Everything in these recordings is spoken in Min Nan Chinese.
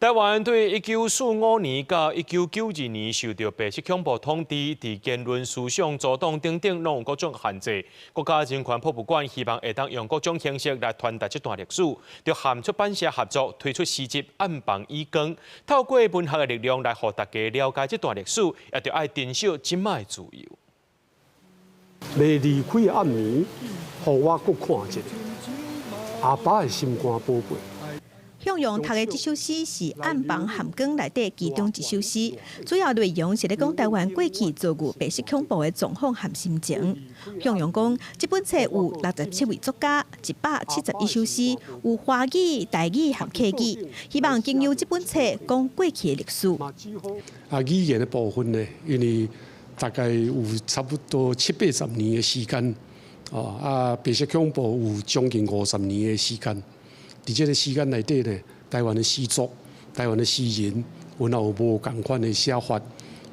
台灣對1945年到1992年受著白色恐怖統治，佇言論、思想、組黨等等，攏有各種限制。國家人權博物館希望會當用各種形式來傳達這段歷史，就和出版社合作推出詩集《暗房與光》，透過文學的力量來予大家了解這段歷史，也著愛珍惜這擺的自由。未離開的暗暝，予我閣看一下阿爸的心肝寶貝。向陽讀的這首詩是《暗房和光》內底其中一首詩，主要內容是咧講台灣過去遭遇白色恐怖的狀況和心情。向陽講，這本冊有67位作家，171首詩，有華語、台語和客語，希望經由這本冊講過去的歷史。啊，語言的部分呢，因為大概有差不多七八十年的時間，哦啊，白色恐怖有將近50年的時間。佇這个時間內底呢，台灣的詩作、台灣的詩人，有若有無仝款的寫法，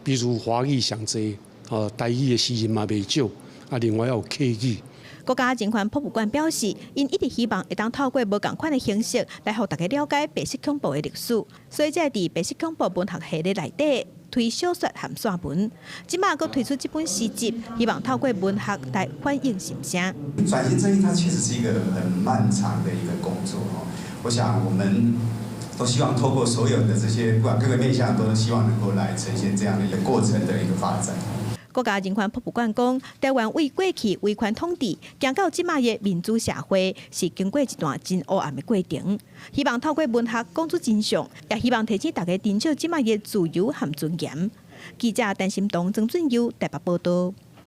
比如華語上濟，哦，台語的詩人嘛袂少，啊，另外還有客語。國家人權博物館表示，𪜶一直希望會當透過無仝款的形式來予大家了解白色恐怖的歷史，所以才會佇白色恐怖文學系列內底推小說和散文，這擺閣推出這本詩集，希望透過文學來反映心聲。轉型正義它確實是一個很漫長的一個工作。我想我們都希望透過所有的這些，不管各個面向，都希望能夠來呈現這樣的一個過程的一個發展。國家人權博物館講，台灣為過去威權統治，行到這擺的民主社會，是經過一段真黑暗的過程。希望透過文學講出真相，也希望提醒大家珍惜這擺的自由和尊嚴。記者陳心東、曾俊優台北報導。